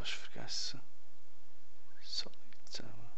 fast vergessen. So, zusammen.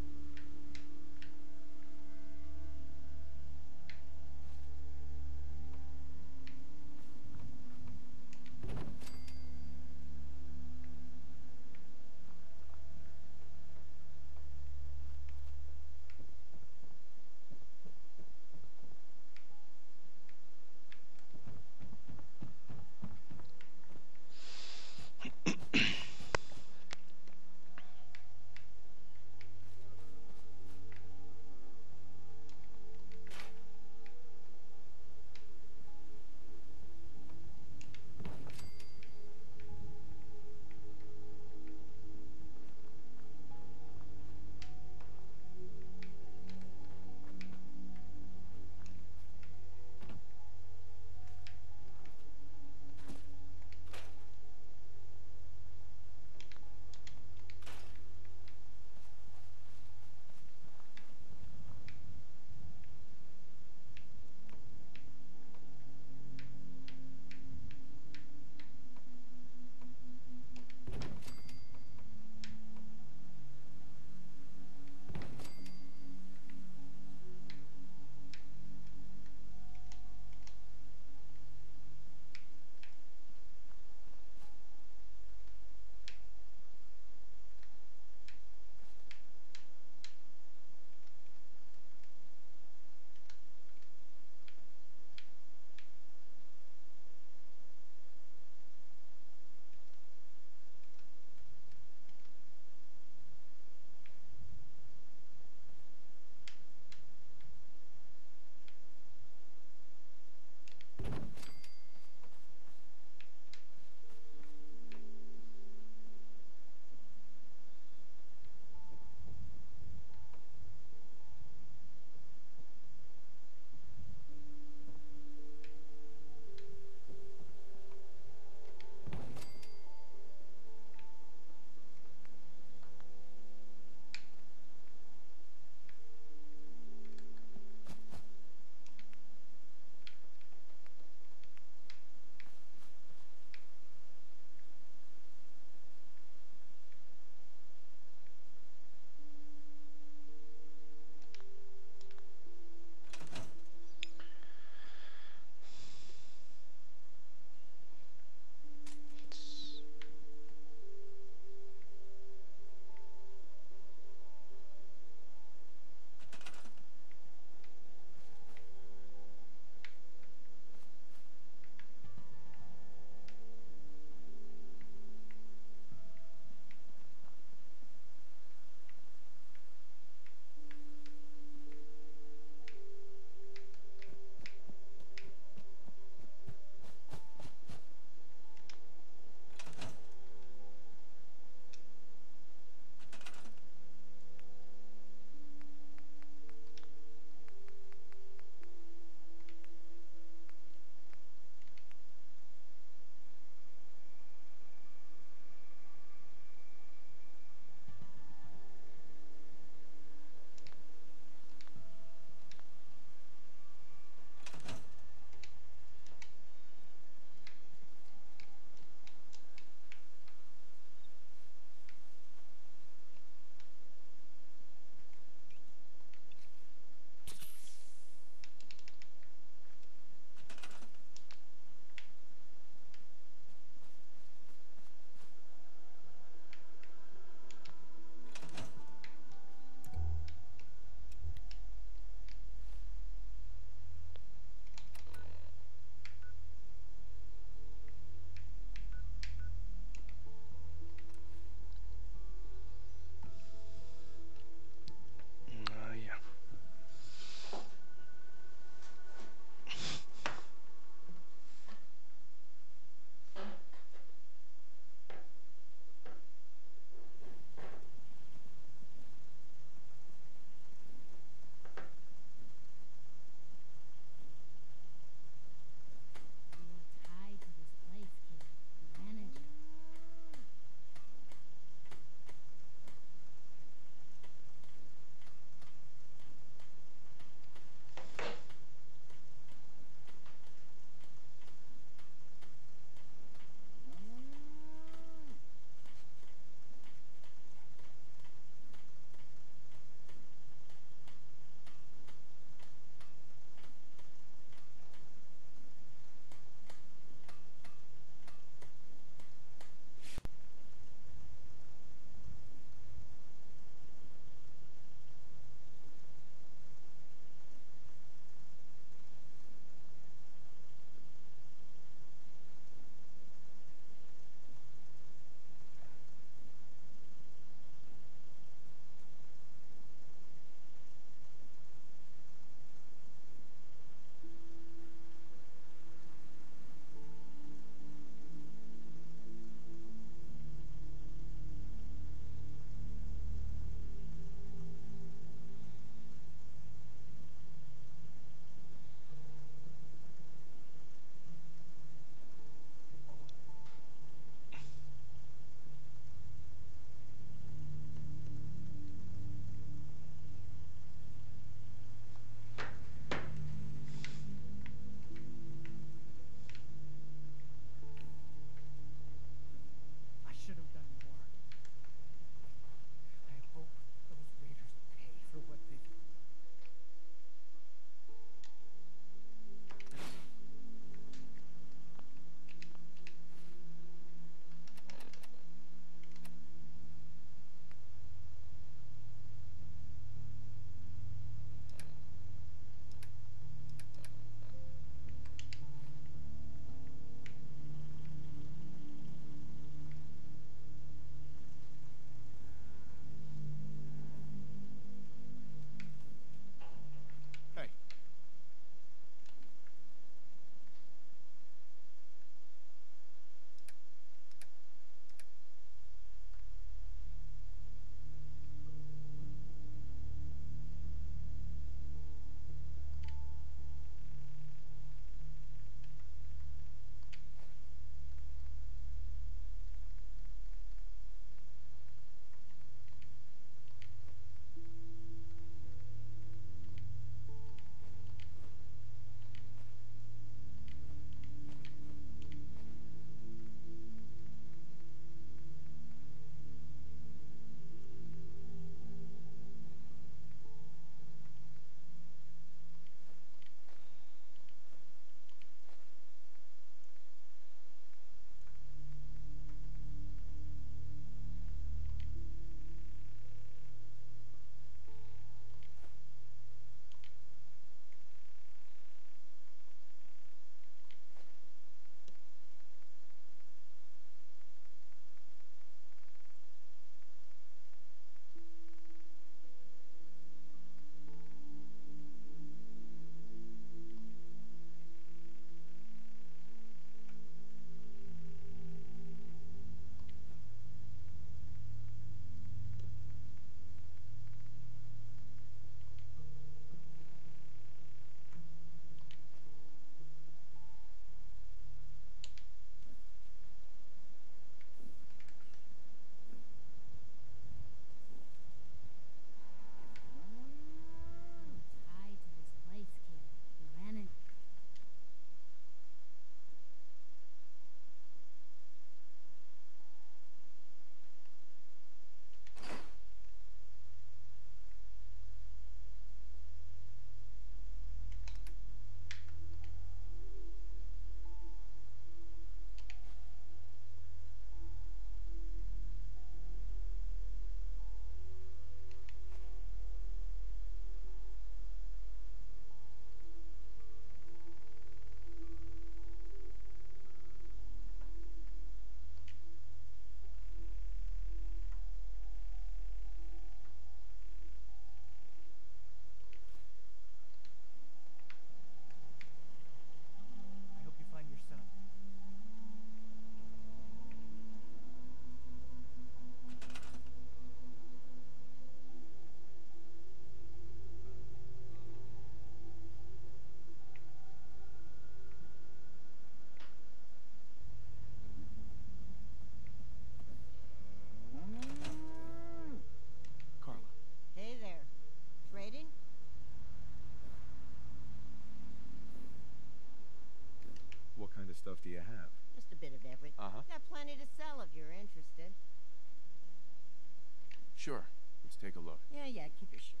Sure. Let's take a look. Yeah, keep your shirt.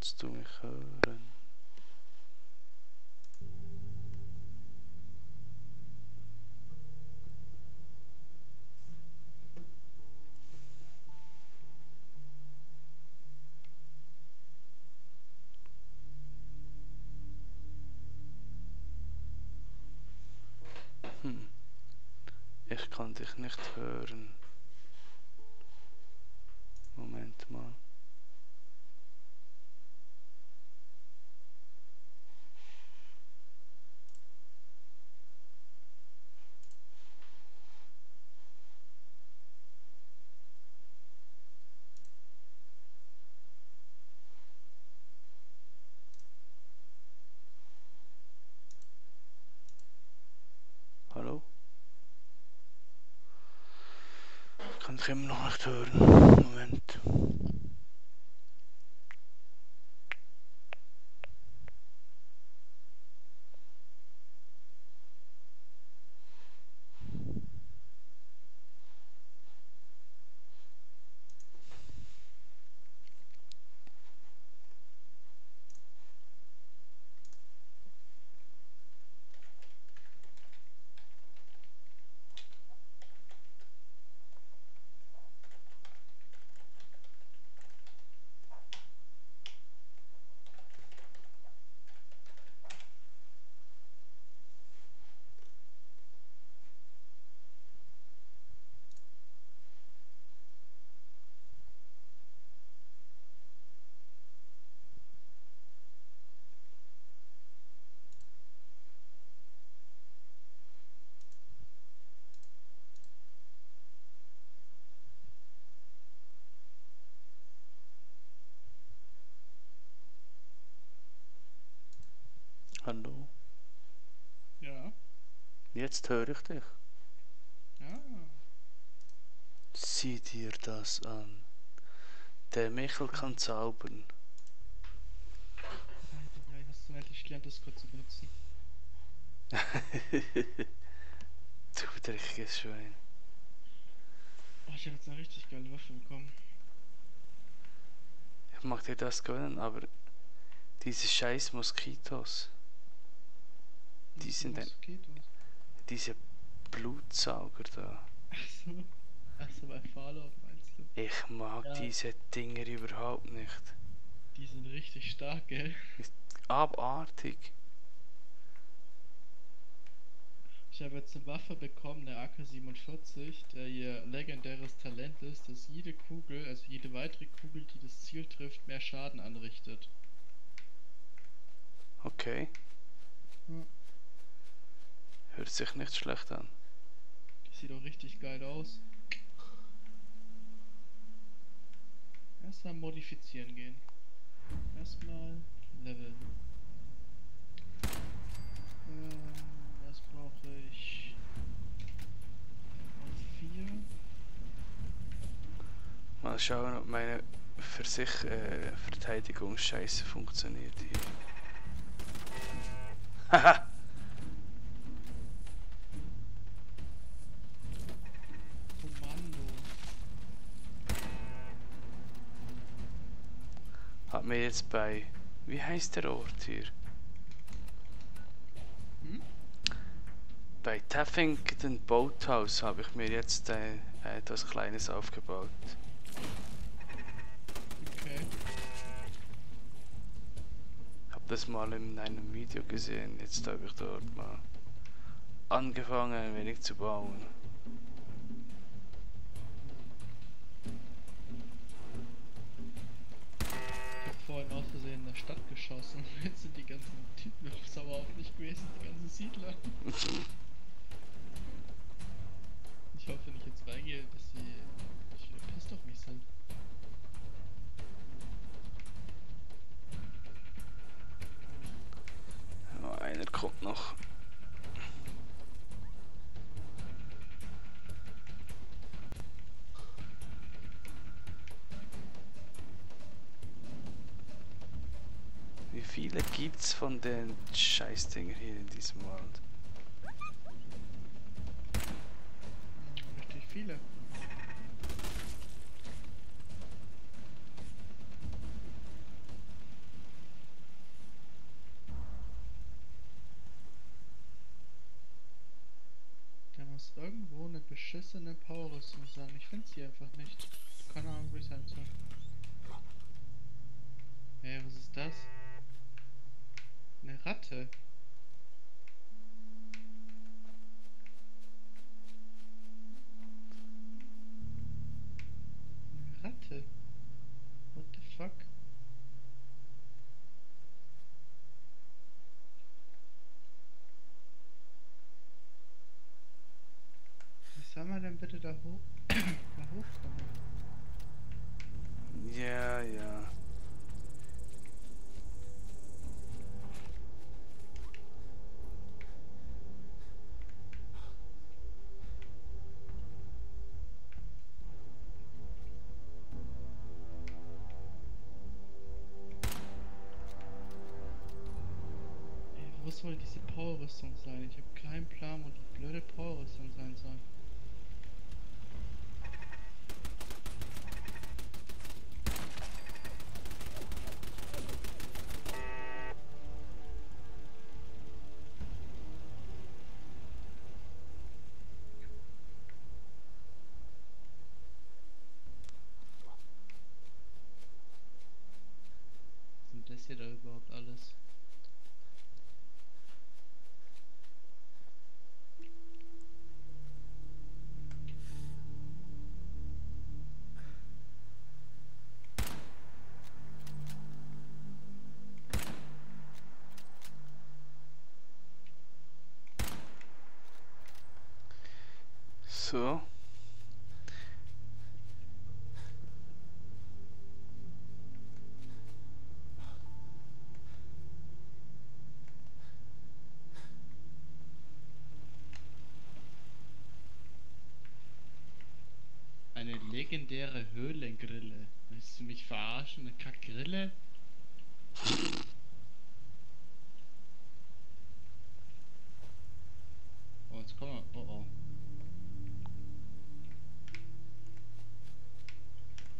Kannst du mich hören? Hm. Ich kann dich nicht hören. Moment mal. Hallo? Ich kann dich immer noch nicht hören. Moment. Hallo? Ja. Jetzt höre ich dich. Ah. Sieh dir das an. Der Michel kann zaubern. Ja, hast du endlich gelernt, Discord zu benutzen? Du dreckiges Schwein. Oh, ich habe jetzt eine richtig geile Waffe bekommen. Ich mag dir das gönnen, aber diese scheiß Moskitos, die Was für sind Moskitos? diese Blutsauger da. Ach so. Ach so, bei Fallout meinst du? Ich mag Ja, diese Dinger überhaupt nicht. die sind richtig stark, gell? Ist abartig. Ich habe jetzt eine Waffe bekommen, eine AK-47, der ihr legendäres Talent ist, dass jede Kugel, also jede weitere Kugel, die das Ziel trifft, mehr Schaden anrichtet. Okay, Ja. hört sich nicht schlecht an. Die sieht auch richtig geil aus. Erstmal modifizieren gehen. Erstmal leveln. Was brauche ich? Auf 4. Mal schauen, ob meine Verteidigungsscheiße funktioniert hier. Haha! Kommando. Hat mir jetzt bei... Wie heißt der Ort hier? Hm? Bei Taffington Boathouse habe ich mir jetzt etwas Kleines aufgebaut. Okay. Habe das mal in einem Video gesehen. Jetzt habe ich dort mal angefangen, ein wenig zu bauen. Ich habe vorhin aus Versehen in der Stadt geschossen. Jetzt sind die ganzen Typen sauer auf mich gewesen, die ganzen Siedler. Ich hoffe, wenn ich jetzt reingehe, dass sie nicht wieder pisst auf mich sind. Ja, einer kommt noch. Wie viele gibt's von den Scheißdinger hier in diesem Wald? Richtig viele. beschissene Power-Rüstung sagen. Ich finde sie einfach nicht. Keine Ahnung, wie es sein soll. Hey, was ist das? Eine Ratte. Eine Ratte. What the fuck? Wie soll man denn bitte da hoch da hochkommen? Ja, ja. Ey, wo soll diese Power-Rüstung sein? Ich habe keinen Plan, wo die blöde Power-Rüstung sein soll. Was ist denn das hier da überhaupt alles? So. Eine legendäre Höhlengrille. Willst du mich verarschen? Eine Kackgrille? Oh, jetzt komm mal. Oh oh.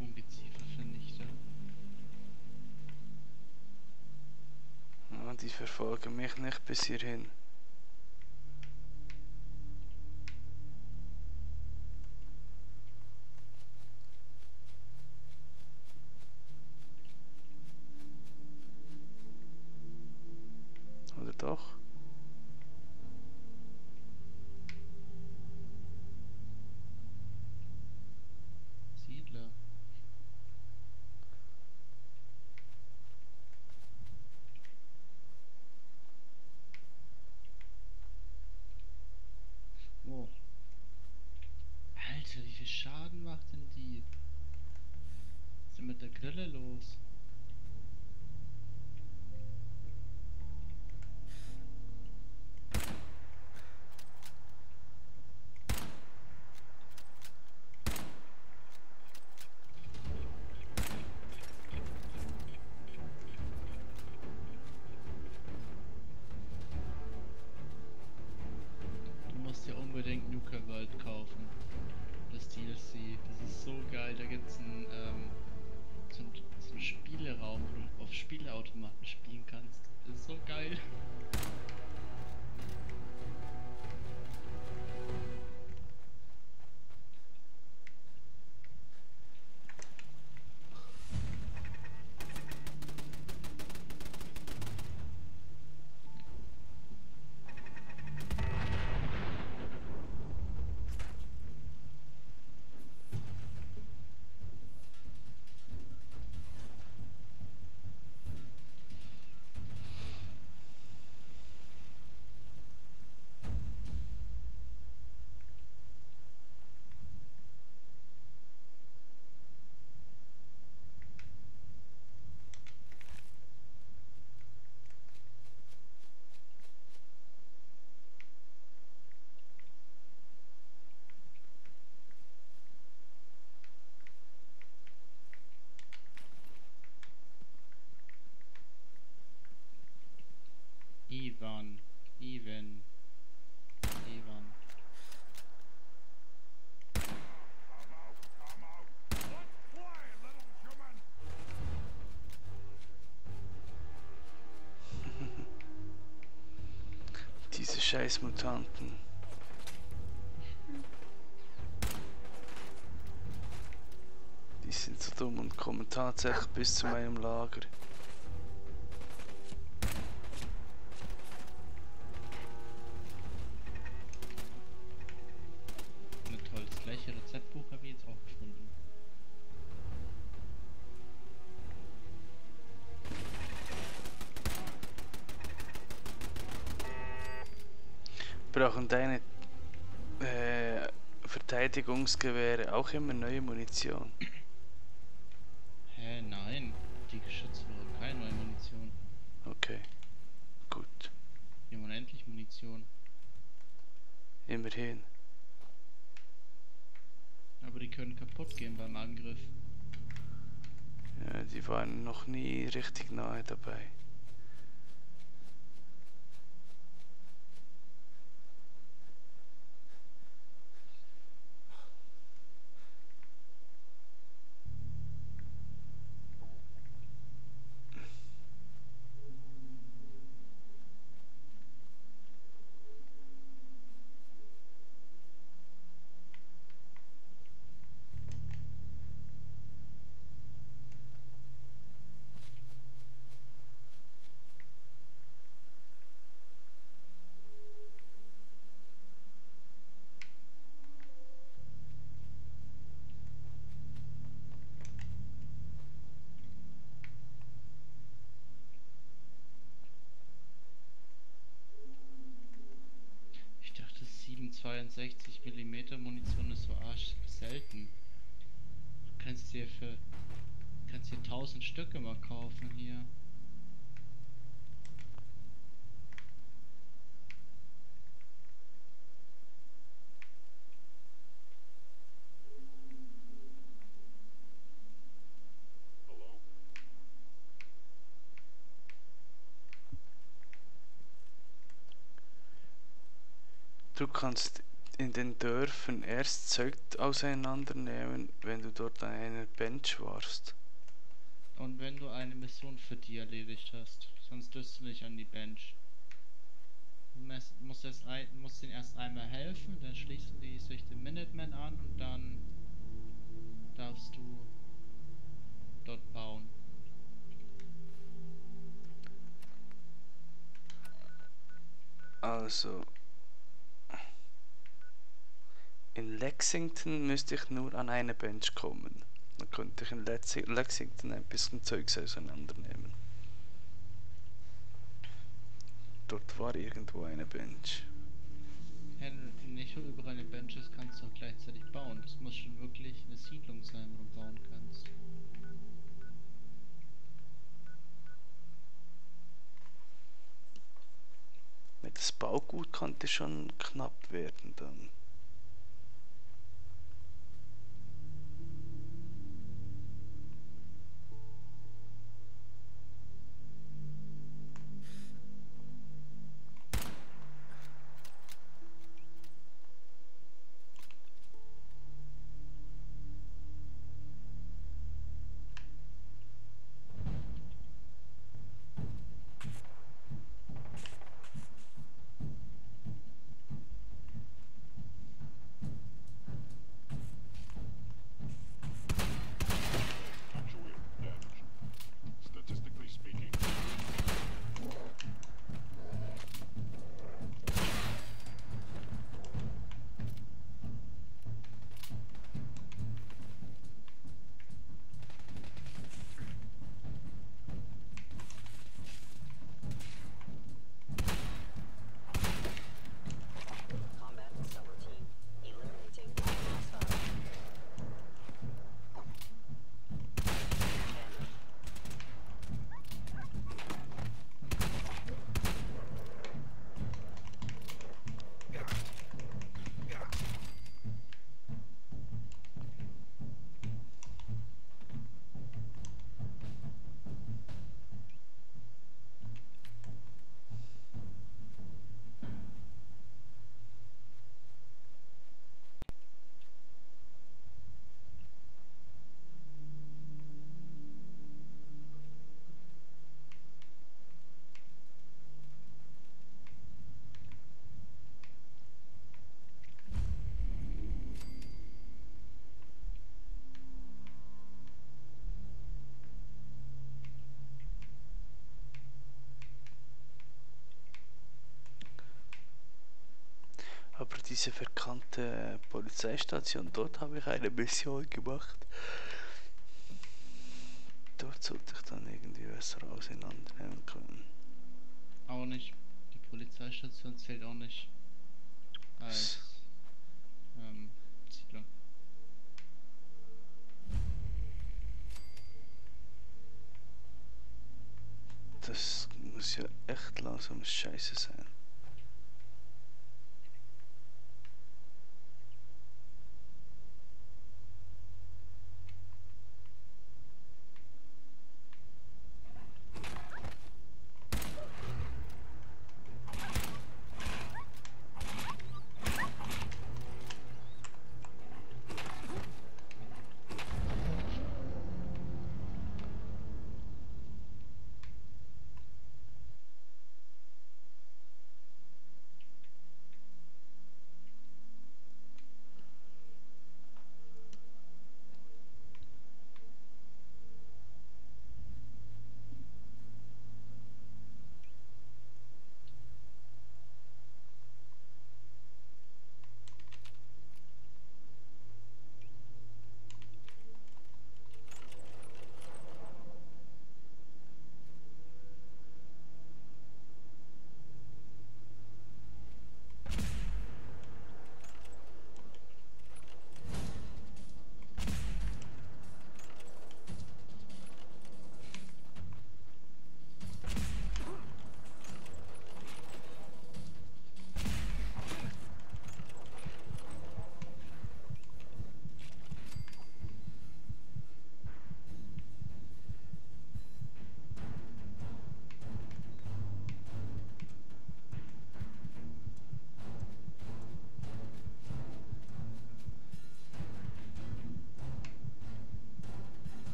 Ungeziefervernichter. Ja, die verfolgen mich nicht bis hierhin. Oder doch? Siedler. Oh. Alter, wie viel Schaden macht denn die? Was ist denn mit der Grille los? Du musst dir unbedingt Nuka World kaufen. Das DLC. Das ist so geil. Da gibt's so einen Spieleraum, wo du auf Spielautomaten spielen kannst. Das ist so geil. Ivan. Ivan. Ivan. Diese scheiß Mutanten. sind so dumm und kommen tatsächlich bis zu meinem Lager. Ein tolles gleiche Rezeptbuch habe ich jetzt auch gefunden. Brauchen deine Verteidigungsgewehre auch immer neue Munition? Hä, nein. Die Geschütze brauchen keine neue Munition. Okay, gut. Wir haben unendlich Munition. Immerhin. Aber die können kaputt gehen beim Angriff. Ja, die waren noch nie richtig nahe dabei. Ich dachte 7,62 mm Munition ist so arsch selten. Du kannst dir 1000 Stück immer kaufen hier. Du kannst in den Dörfern erst Zeug auseinandernehmen, wenn du dort an einer Bench warst. Und wenn du eine Mission für die erledigt hast, sonst wirst du nicht an die Bench. Du musst denen erst einmal helfen, dann schließen die sich den Minutemen an und dann darfst du dort bauen. Also, in Lexington müsste ich nur an eine Bench kommen. Dann könnte ich in Lexington ein bisschen Zeugs auseinandernehmen. Dort war irgendwo eine Bench. Wenn nicht überall eine Bench ist, kannst du auch gleichzeitig bauen. Das muss schon wirklich eine Siedlung sein, wo du bauen kannst. Mit das Baugut konnte schon knapp werden dann. Aber diese verkannte Polizeistation, dort habe ich eine Mission gemacht. Dort sollte ich dann irgendwie was auseinandernehmen können. Auch nicht. Die Polizeistation zählt auch nicht als Siedlung. Das muss ja echt langsam scheiße sein.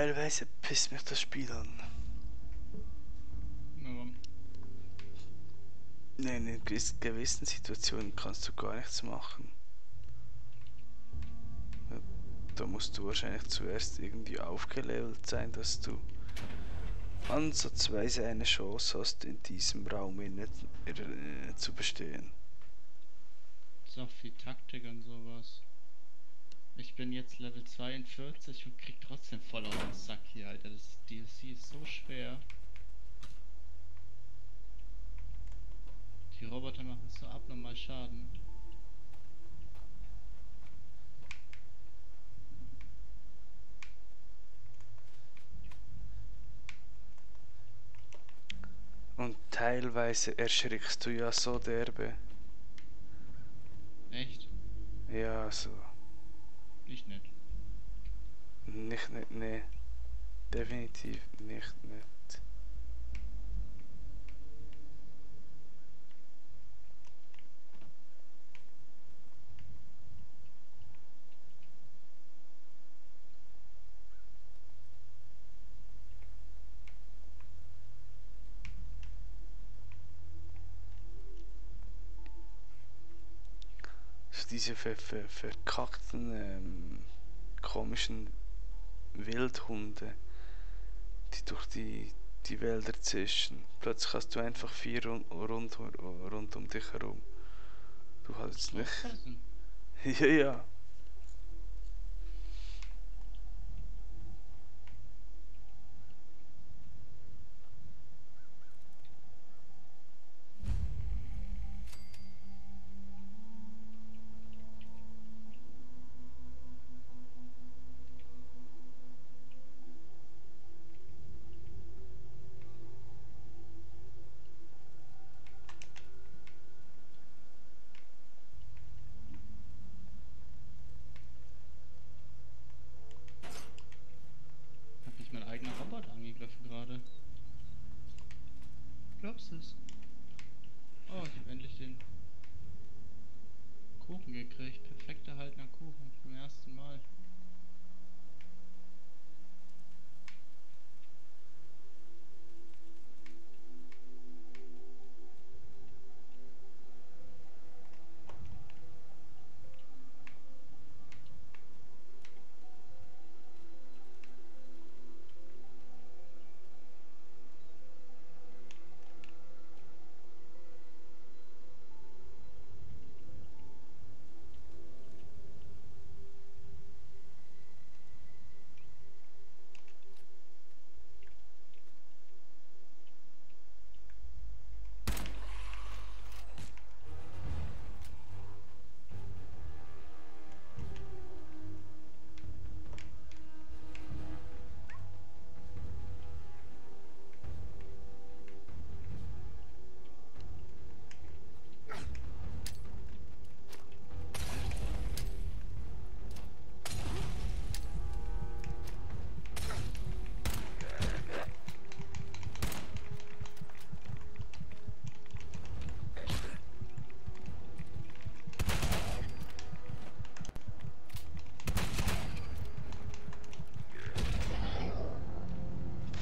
teilweise pisst mich das Spiel an. Warum? Nein, in gewissen Situationen kannst du gar nichts machen. Da musst du wahrscheinlich zuerst irgendwie aufgelevelt sein, dass du ansatzweise eine Chance hast, in diesem Raum zu bestehen. Ist auch viel Taktik und sowas. Ich bin jetzt Level 42 und krieg trotzdem voll auf den Sack hier, Alter. Das DLC ist so schwer. Die Roboter machen so abnormal Schaden. Und teilweise erschrickst du ja so derbe. Echt? Ja, so. Nicht nett. Nicht, nee. Definitiv nicht nett. So diese verkackten, komischen Wildhunde, die durch die Wälder zischen. Plötzlich hast du einfach vier rund um dich herum. Du hast nicht. Aufpassen. Ja, ja. Hat mich mein eigener Roboter angegriffen gerade. Glaubst du es? Oh, ich habe endlich den Kuchen gekriegt. Perfekt erhaltener Kuchen zum ersten Mal.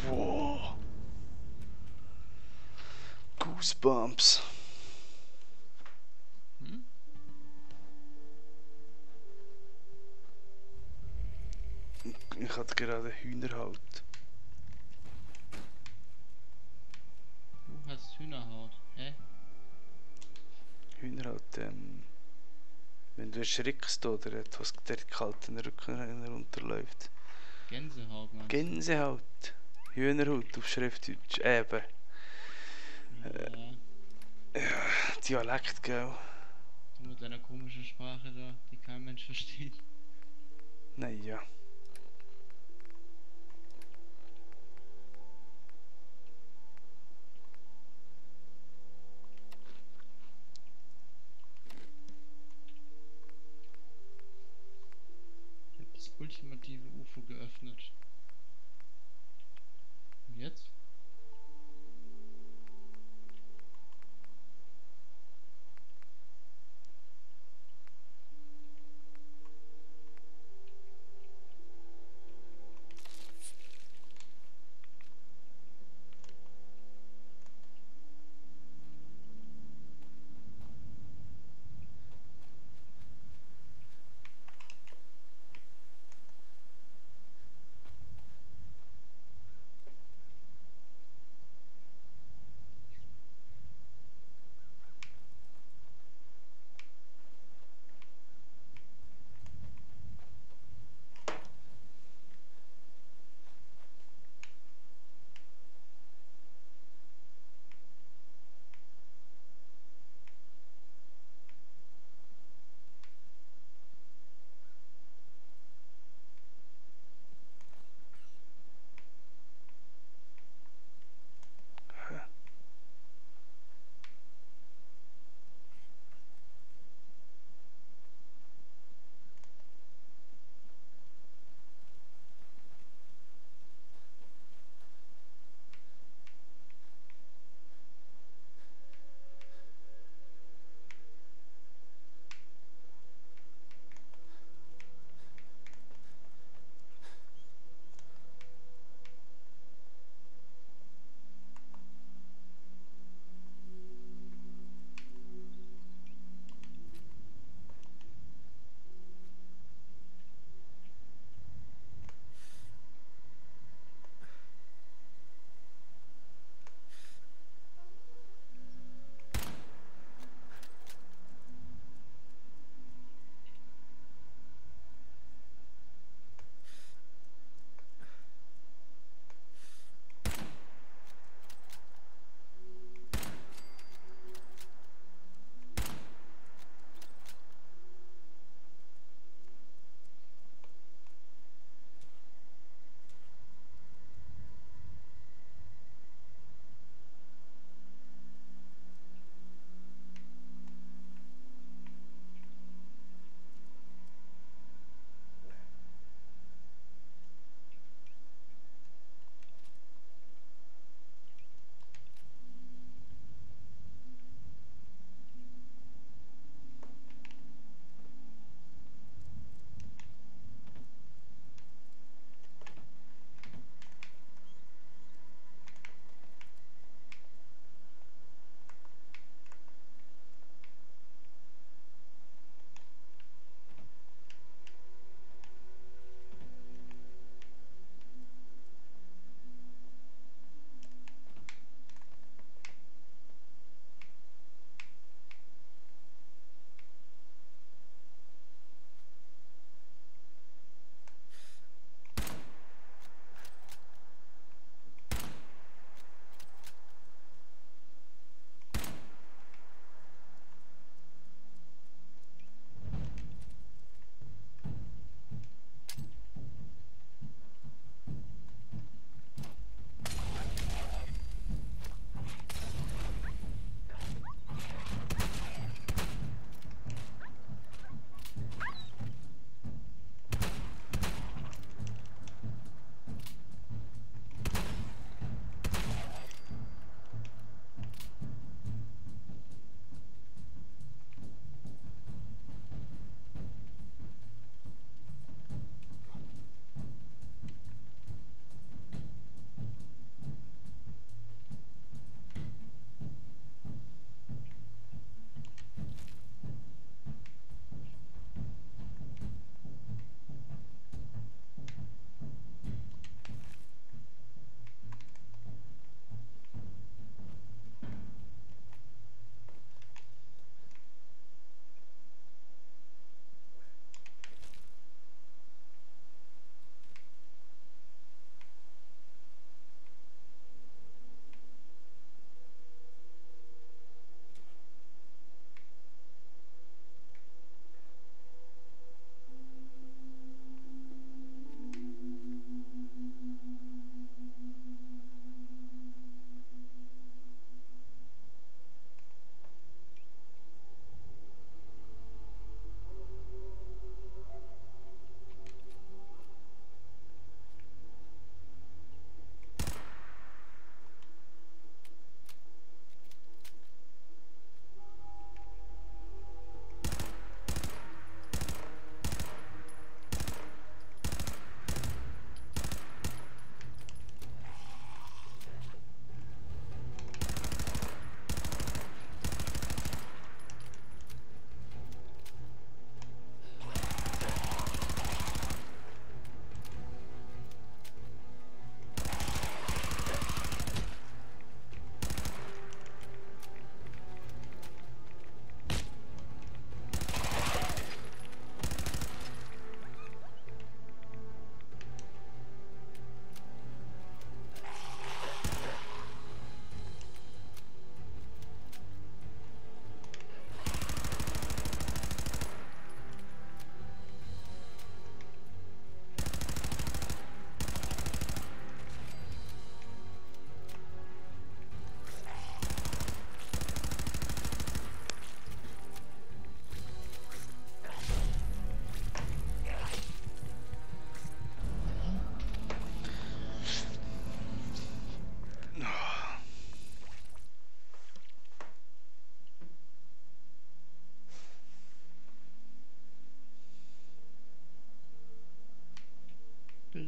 Wow. Goosebumps. Hm? Ich hatte gerade Hühnerhaut. Du hast Hühnerhaut. Hä? Hühnerhaut, wenn du erschrickst oder etwas der kalten Rücken runterläuft. Gänsehaut meinst du? Gänsehaut. Hühnerhaut auf Schriftdeutsch. Eben. Ja. Dialekt, gell? Du mit deiner komischen Sprache da, die kein Mensch versteht. Naja. Ich habe das ultimative UFO geöffnet. Und jetzt?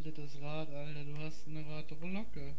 Alter, das Rad, Alter, du hast eine Radlocke.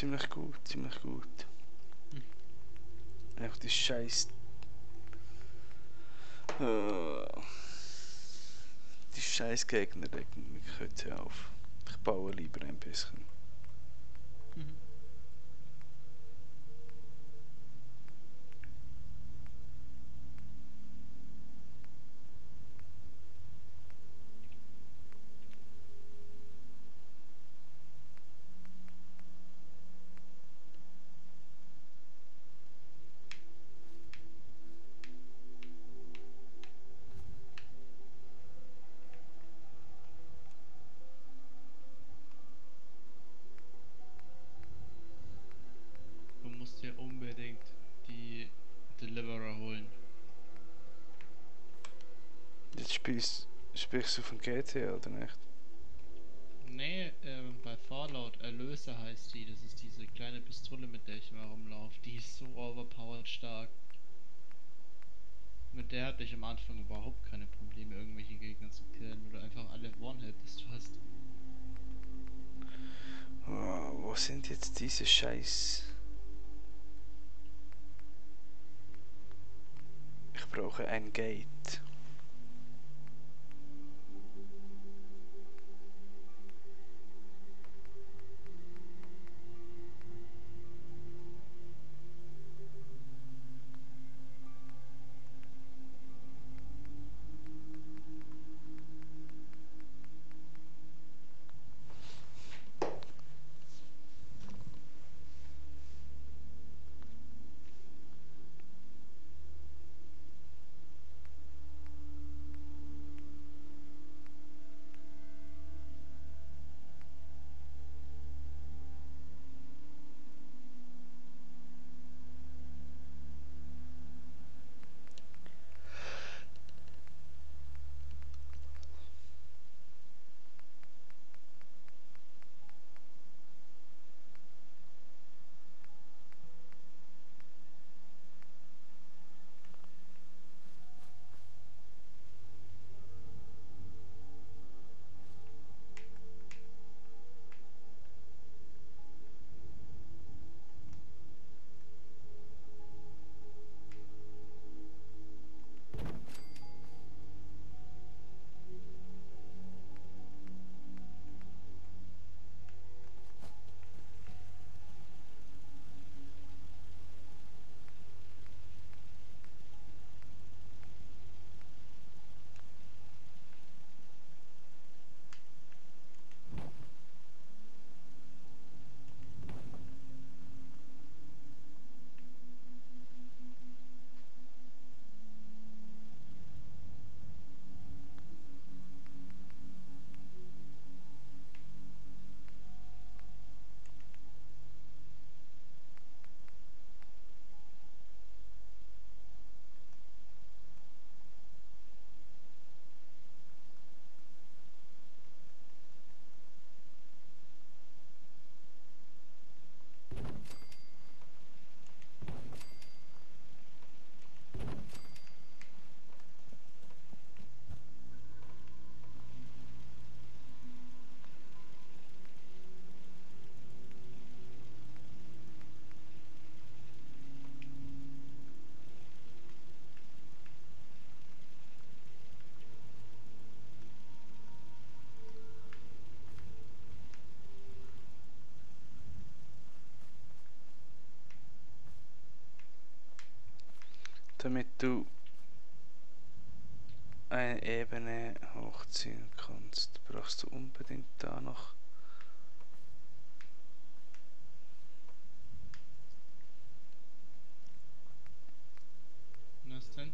ziemlich gut, ziemlich gut. Einfach die scheiß... die scheiß Gegner regen mich heute auf. Ich baue lieber ein bisschen. Du musst dir unbedingt die Deliverer holen. Jetzt sprichst du von GTA oder nicht? Nee, bei Fallout Erlöse heißt die. Das ist diese kleine Pistole, mit der ich immer rumlaufe. Die ist so overpowered stark. Mit der hatte ich am Anfang überhaupt keine Probleme, irgendwelche Gegner zu killen oder einfach alle One-Hit-List hast. Oh, wo sind jetzt diese scheiß... Ich brauche ein Gate. Damit du eine Ebene hochziehen kannst, brauchst du unbedingt da noch... Was denn?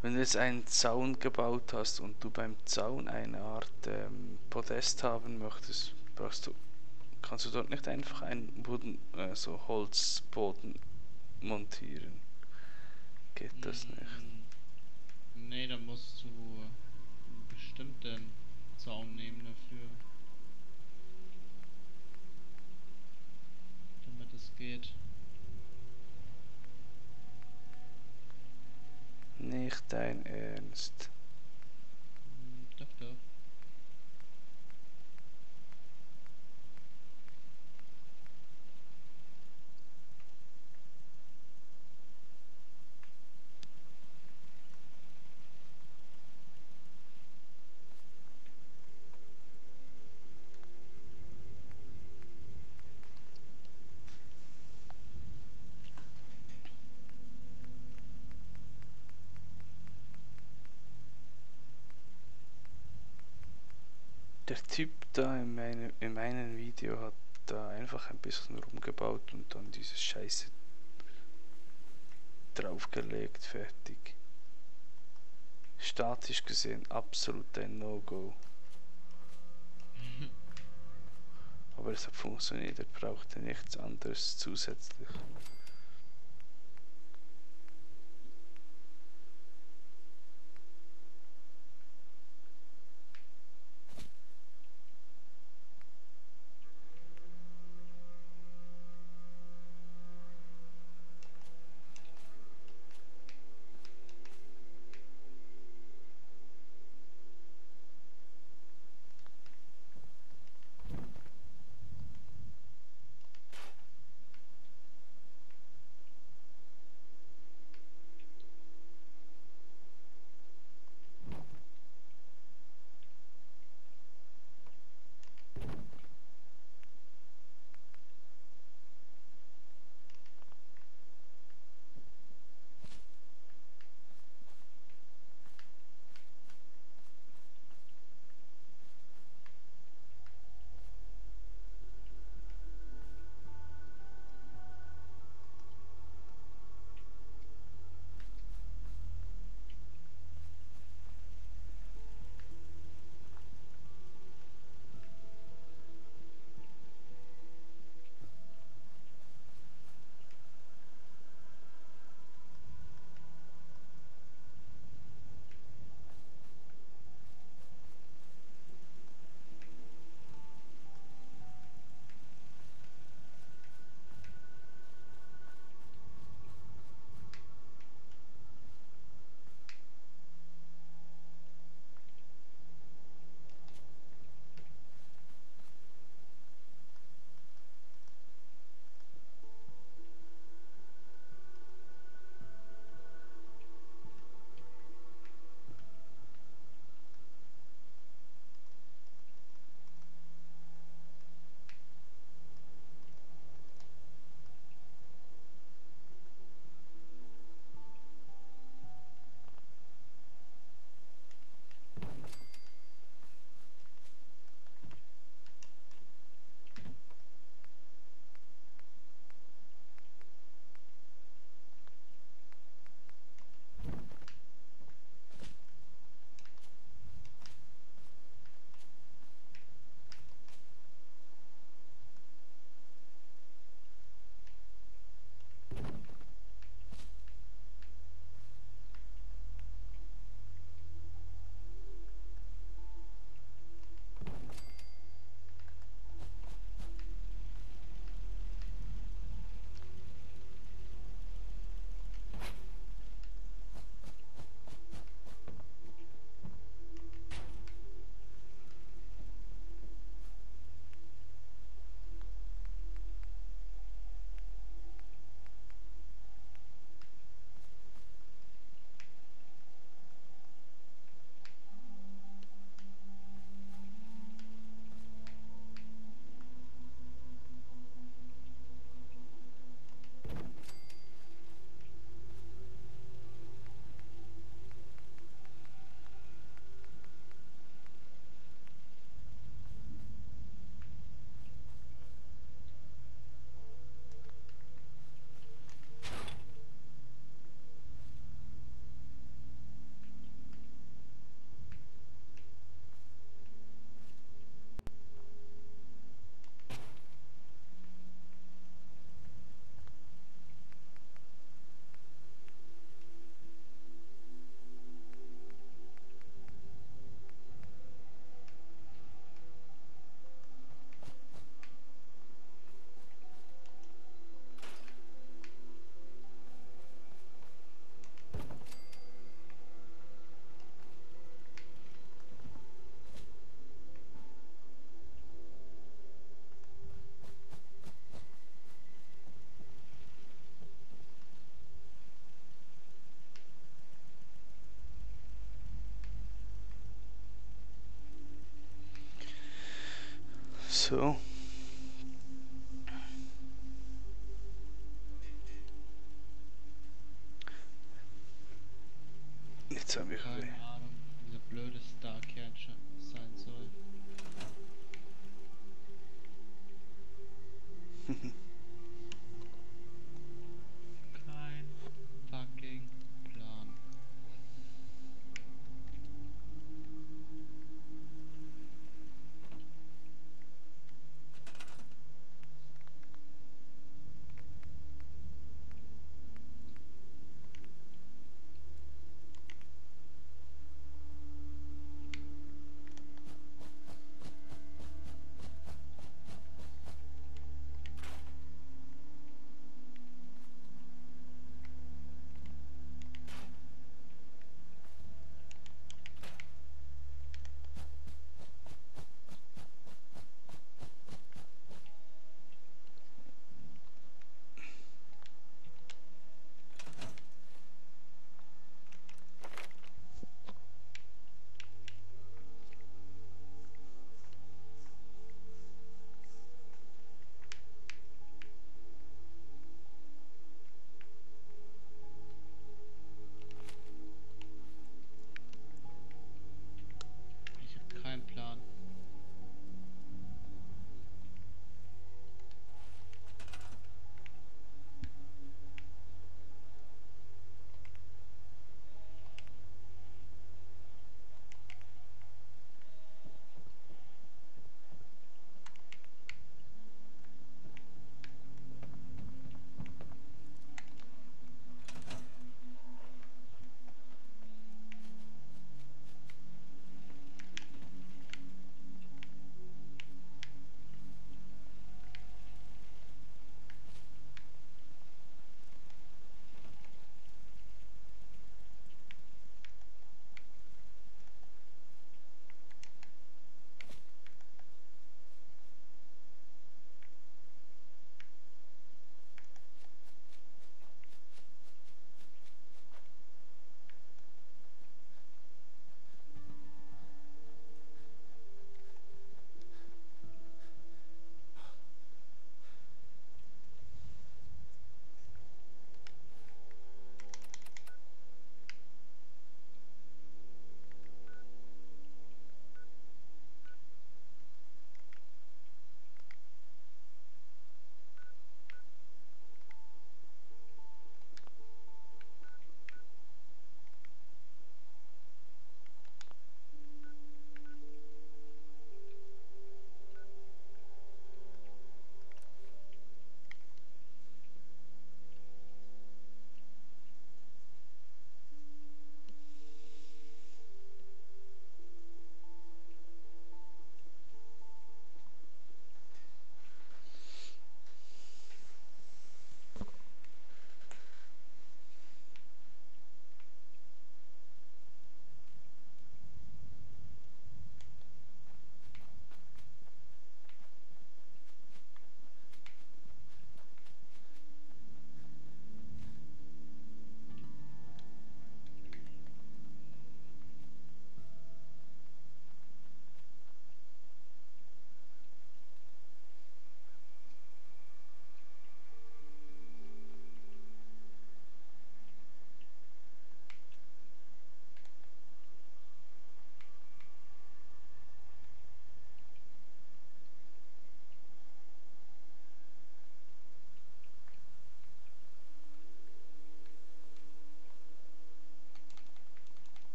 Wenn du jetzt einen Zaun gebaut hast und du beim Zaun eine Art Podest haben möchtest, kannst du dort nicht einfach einen so Holzboden montieren. Geht das nicht? Nee, da musst du einen bestimmten Zaun nehmen dafür. Damit es geht. Nicht dein Ernst. Doch, doch. Der Typ da in meinem Video hat da einfach ein bisschen rumgebaut und dann diese Scheiße draufgelegt, fertig. Statisch gesehen absolut ein No-Go. Aber es hat funktioniert, er brauchte nichts anderes zusätzlich. So. Jetzt haben wir Keine Ahnung, dieser blöde Starkern sein soll. Kein fucking Plan. Ich habe keinen Plan.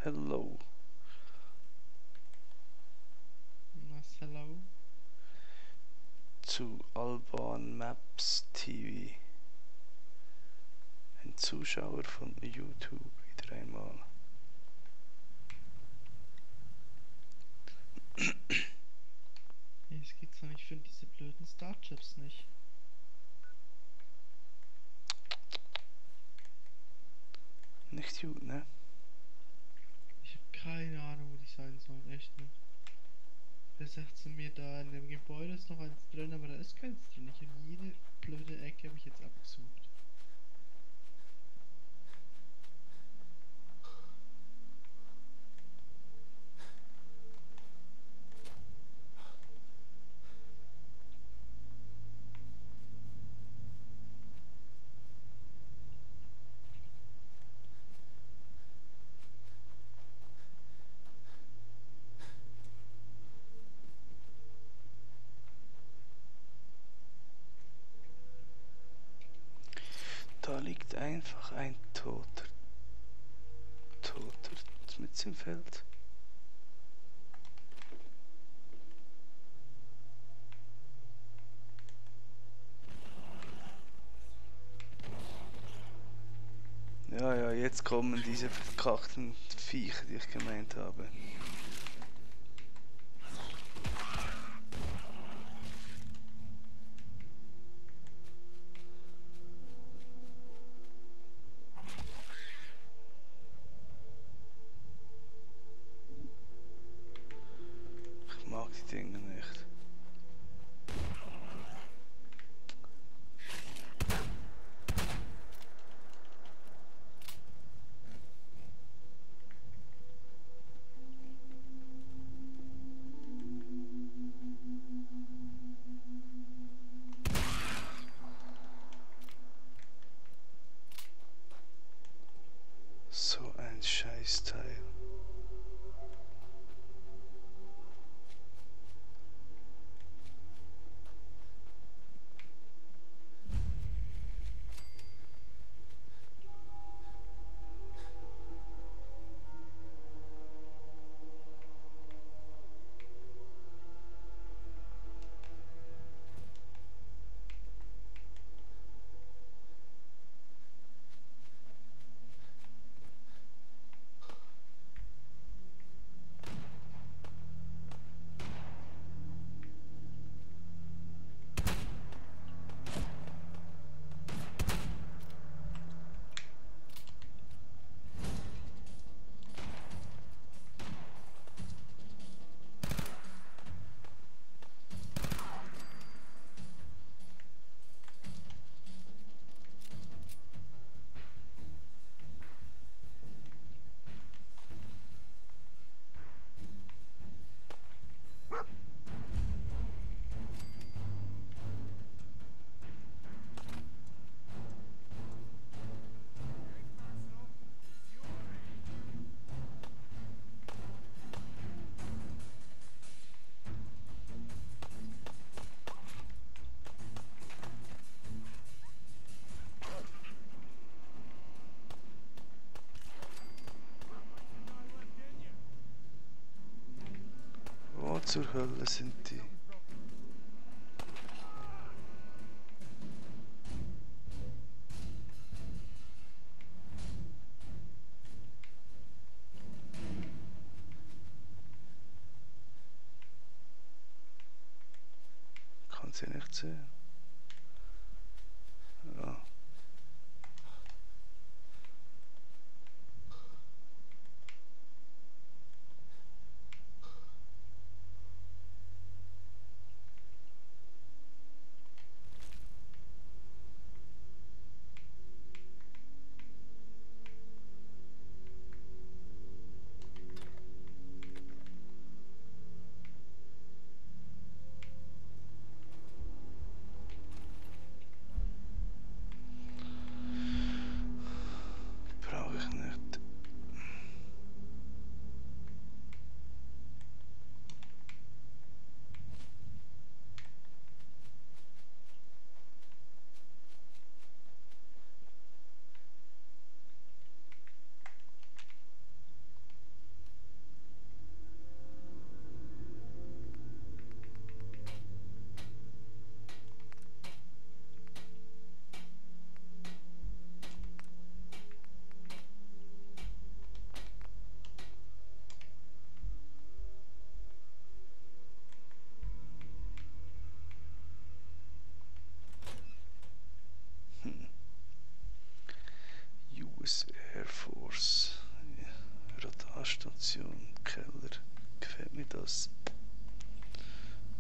Hello. Was, hello? Zu Alban Maps TV. Ein Zuschauer von YouTube wieder einmal. Es geht so, ich finde diese blöden Starchips nicht. Nicht gut, ne? Ich habe keine Ahnung, wo die sein sollen, echt nicht. Der sagt zu mir, da in dem Gebäude ist noch eins drin, aber da ist keins drin. Ich habe jede blöde Ecke habe ich jetzt abgesucht. einfach ein Toter mit im Feld. Ja, ja, jetzt kommen diese verkackten Viecher, die ich gemeint habe. Ich mag die Dinge nicht. So ein Scheißteil. Wo zur Hölle sind die? Kann sie nicht sehen. Ja. Brauche ich nicht. US Air Force. Radarstation, Keller. Gefällt mir das?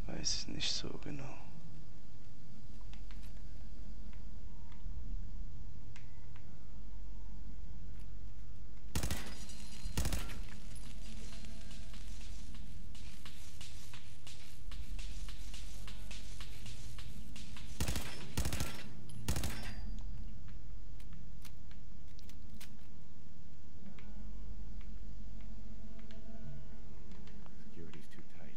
Weiß ich nicht so genau. Security's too tight.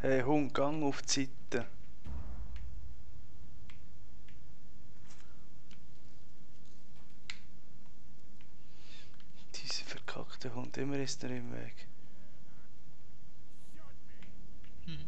Hey Hund, gang auf die Seite. Diese verkackte Hund, immer ist er im Weg. Hm.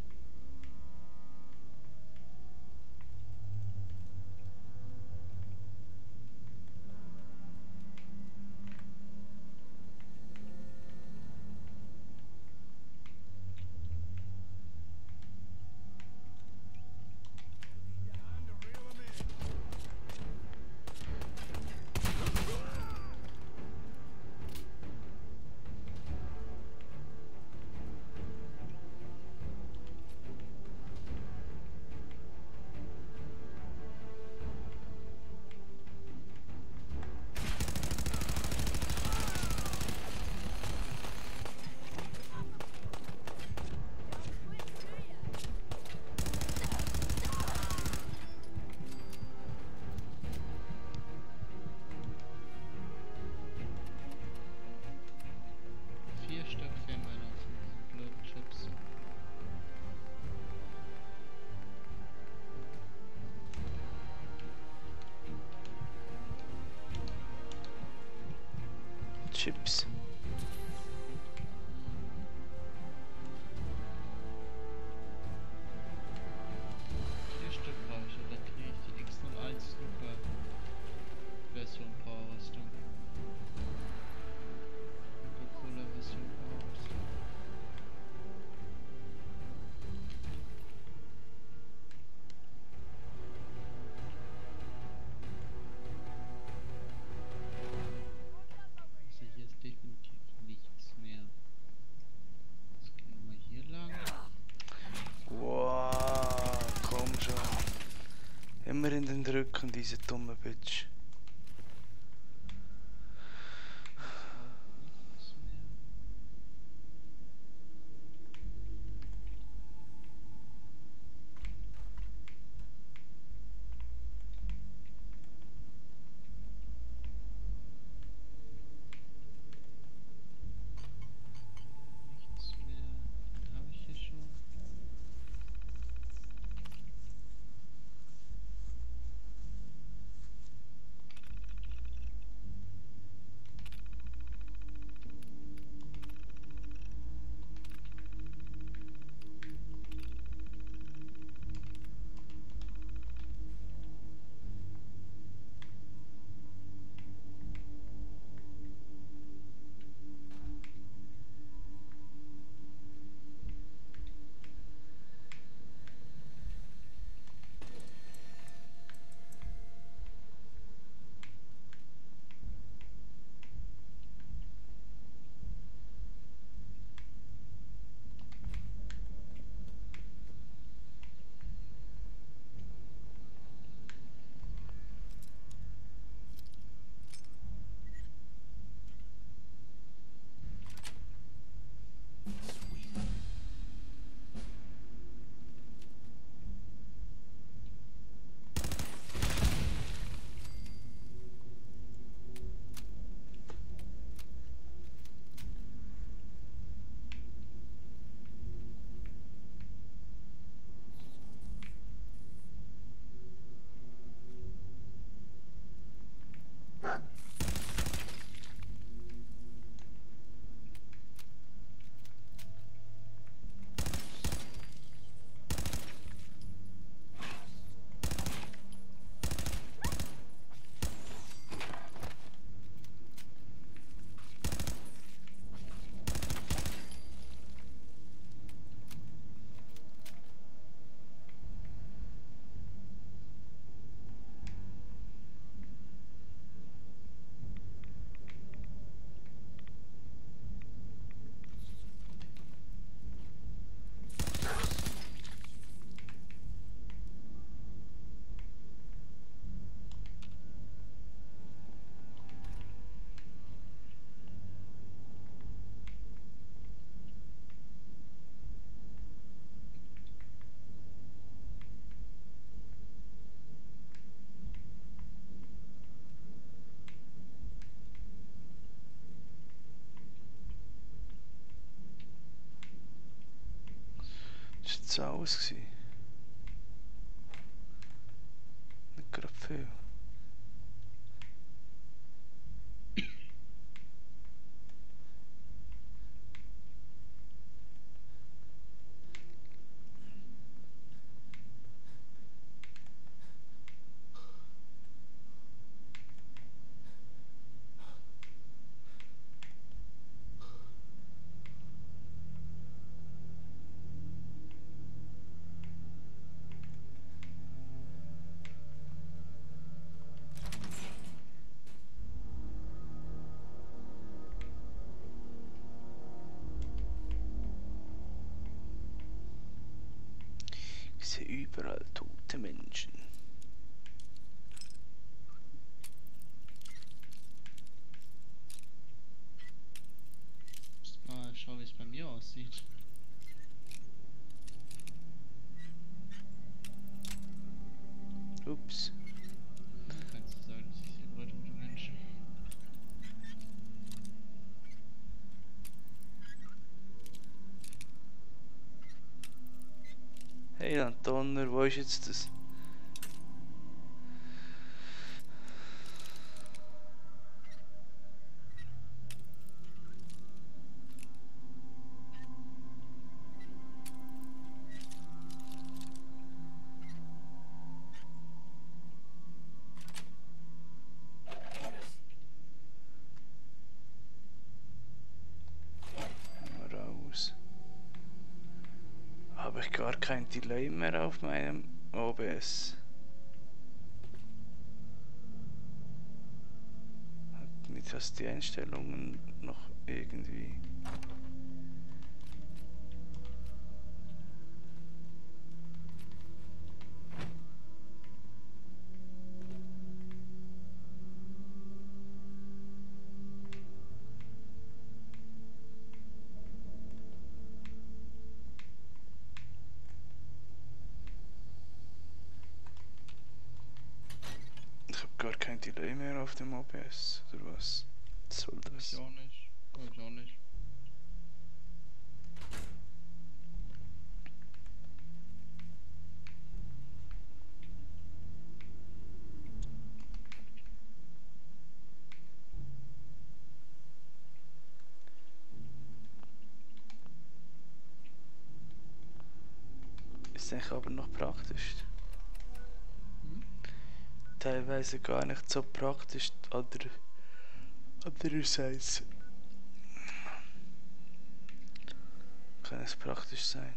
Vier Stück fehlen mir noch von diesen blöden Chips. Chips. Vier Stück brauche ich und dann kriege ich die X01 Snooker Version Power-Rüstung. Coca-Cola Version Power-Rüstung. Also hier ist definitiv nichts mehr. Jetzt gehen wir hier lang. Wow, komm schon. Immer in den Rücken, diese dumme Bitch. Auch nichts mehr. Nichts mehr. Den habe ich hier schon. so aus gewesen? Nicht gerade viel. Ich sehe überall tote Menschen. Mal schauen, wie es bei mir aussieht. Ups. Kannst du sagen, dass ich sehe überall tote Menschen. Hey dann Donner, wo ist jetzt das? Mal raus. Habe ich gar kein Delay mehr auf meinem OBS. Hat nicht hast die Einstellungen noch irgendwie. Ich habe gar kein Delay mehr auf dem OBS, oder was? Was soll das? Ich auch nicht. Ich auch nicht. Ist eigentlich aber noch praktisch. Hm? Teilweise gar nicht so praktisch, andererseits kann es praktisch sein.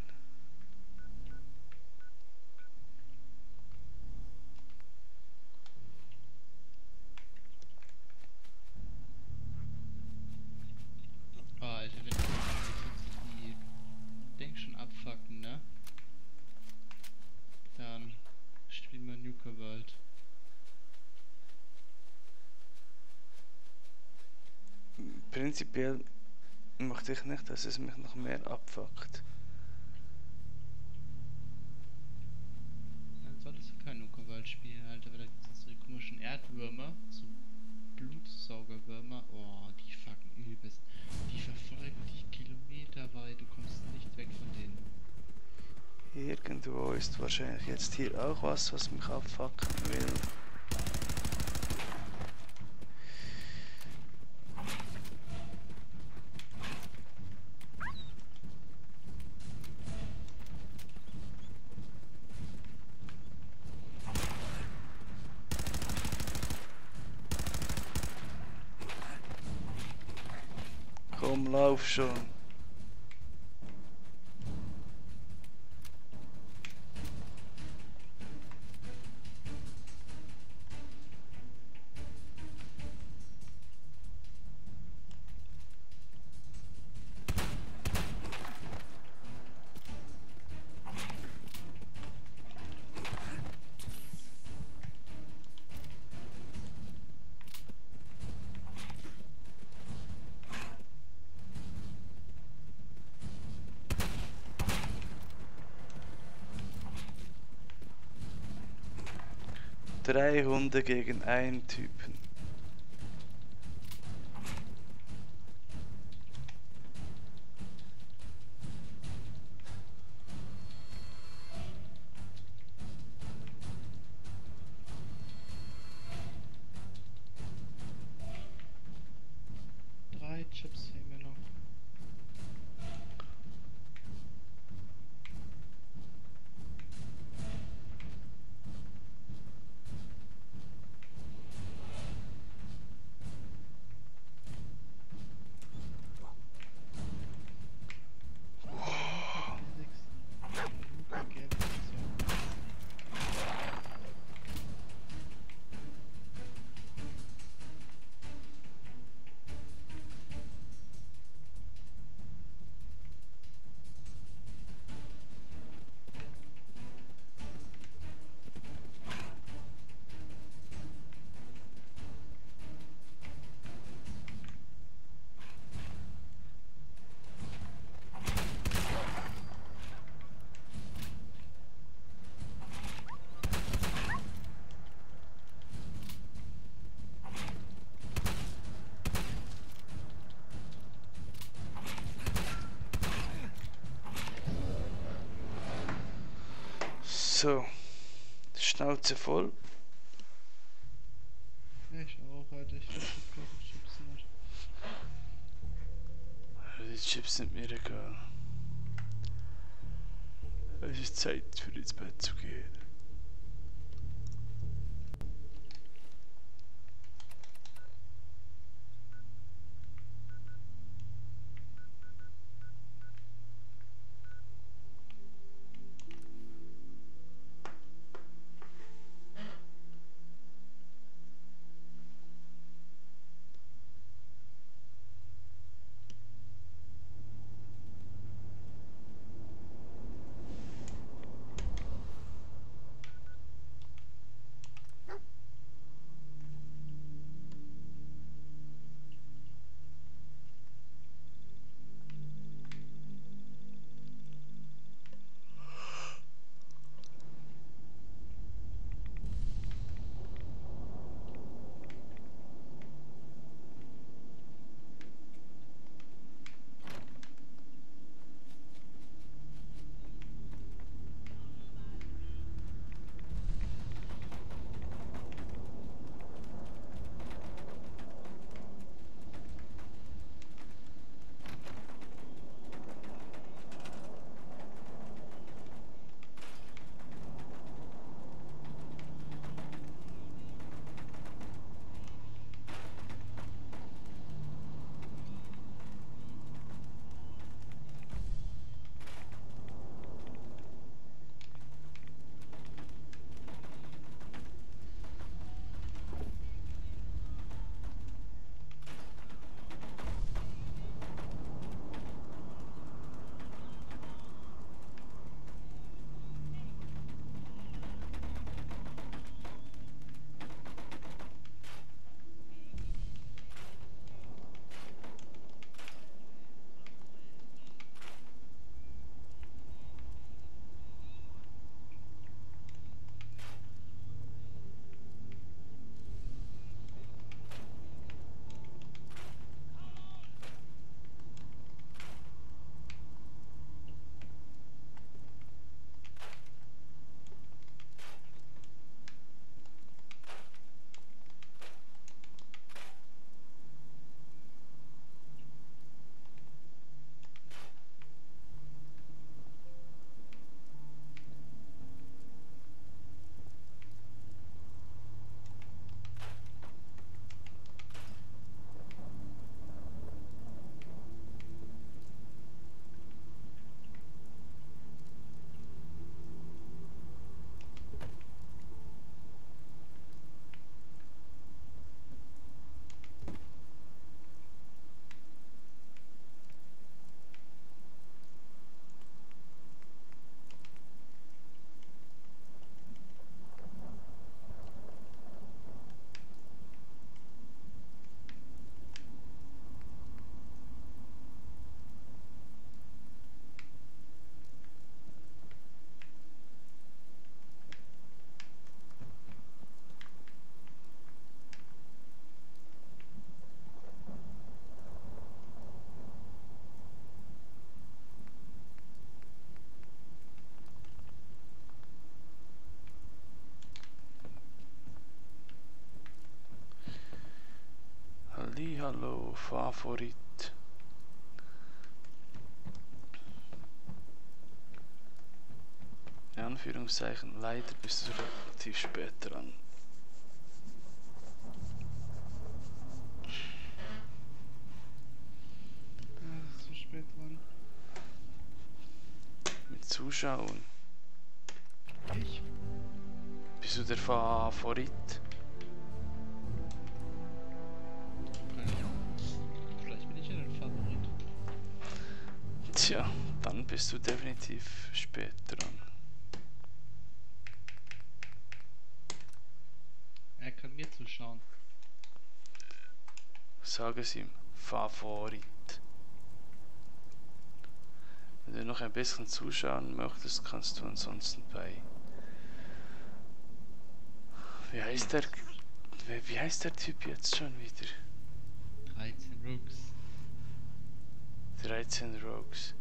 Oh, Alter, wenn die Ding schon abfucken, ne? Dann spielen wir Nuka World. Prinzipiell möchte ich nicht, dass es mich noch mehr abfuckt. Dann solltest du kein Nuka World spielen, Alter, weil da gibt es so komischen Erdwürmer, so Blutsaugerwürmer. Oh, die fucken übelst. Die verfolgen dich kilometerweit, du kommst nicht weg von denen. Irgendwo ist wahrscheinlich jetzt hier auch was mich abfucken will. Komm, lauf schon. Drei Hunde gegen einen Typen. So, Schnauze voll. Ich auch, Alter. Ich esse jetzt gerade die Chips nicht. Die Chips sind mir egal. Es ist Zeit für ins Bett zu gehen. Hallihallo, Favorit. In Anführungszeichen, leider bist du relativ spät dran. Ja, es ist zu spät dran. Mit Zuschauen. Ich? Bist du der Favorit? Vielleicht bin ich ja der Favorit. Tja, dann bist du definitiv spät dran. Er kann mir zuschauen. Sag es ihm, Favorit. Wenn du noch ein bisschen zuschauen möchtest, kannst du ansonsten bei... Wie heißt der Typ jetzt schon wieder? 13 Rooks. 13 Rogues.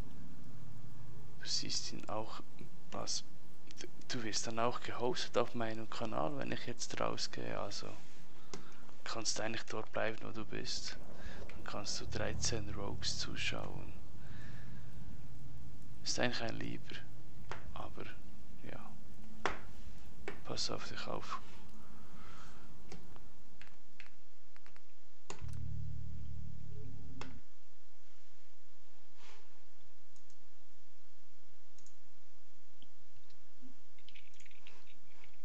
Du siehst ihn auch als du wirst dann auch gehostet auf meinem Kanal, wenn ich jetzt rausgehe, also kannst du eigentlich dort bleiben, wo du bist. Dann kannst du 13 Rogues zuschauen. Ist eigentlich ein Lieber, aber ja, pass auf dich auf.